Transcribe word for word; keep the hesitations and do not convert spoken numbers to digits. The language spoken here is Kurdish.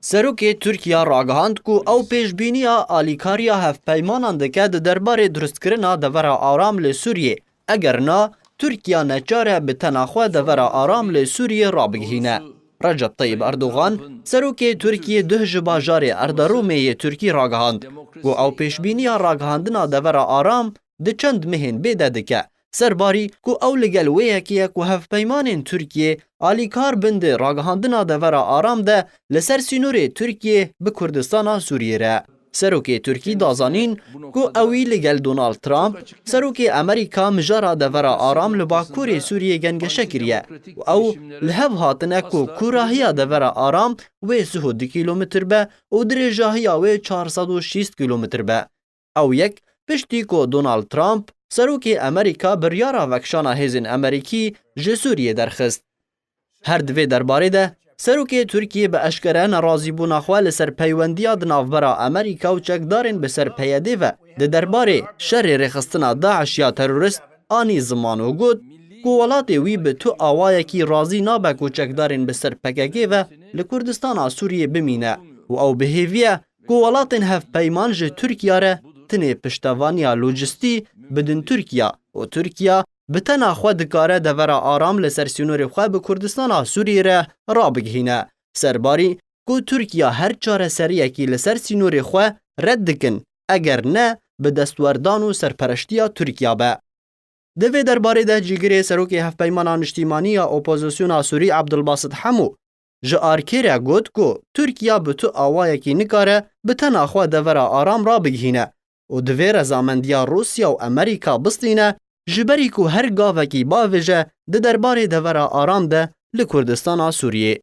Serokê Tirkiya ragihand ku ew pêşbîniya alîkariya hevpeymanan dike di derbarê durustkirina devera aram li Sûriyê. Eger na, Tirkiya neçar e bi tena xwe devera aram li Sûriyê rabigihîne. Recep Tayyip Erdogan, serokê Tirkiyê duh ji bajarê Erderûmê yê Tirkî ragihand ku ew pêşbîniya ragihandina devera aram di çend mehên bê de dike. Serbarî ku ew li gel wê yekê ye ku hevpeymanên Tirkiyê alîkar bin di ragihandina devera aram de li ser sînorê Tirkiyê bi Kurdistana Sûriyê re. Serokê Tirkî da zanîn ku ewî li gel Donald Trump, serokê Amerîka, mijara devera aram li bakurê Sûriyê gengeşe kiriye û ew li hev hatine ku kûrahiya devera aram wê sih û du kîlometr be û dirêjahiya wê çar sed û şîst kîlometr be. Ew yek piştî ku Donald Trump, serokê Amerîka, biryara vekişana hêzên Amerîkî ji Sûriyê derxist. Her di vê derbarê de, serokê Tirkiyê bi eşkere nerazîbûna xwe li ser peywendiya di navbera Amerîka û çekdarên bi ser P Y D ve di derbarê şerê rêxistina DAIŞ ya terorist anî ziman û got ku welatê wî bi tu awayekî razî nabe ku çekdarên bi ser P K K ve li Kurdistana Sûriyê bimîne û ew bi hêvî ye ku welatên hevpeyman ji Tirkiya re tinê piştevaniya lojistî bidin Tirkiya û Tirkiya bi tena xwe dikare devera aram li ser sînorê xwe bi Kurdistana Sûriyê re rabigihîne. Serbarî ku Tirkiya her çareseriyekî li ser sînorê xwe red dikin, eger ne bi destwerdan û serpereştiya Tirkiya be. Di vê derbarê de cîgirê serokê Hevpeymana Niştîmanî ya Opozisyona Sûrî Abdulbasit Hemo ji arkê re got ku Tirkiya bi tu awayekî nikare bi tena xwe devera aram rabigihîne û divê rezamendiya Rûsya û Amerîka bistîne, ji berî ku her gavekî bavêje di derbarê devera aram de li Kurdistana Sûriyê.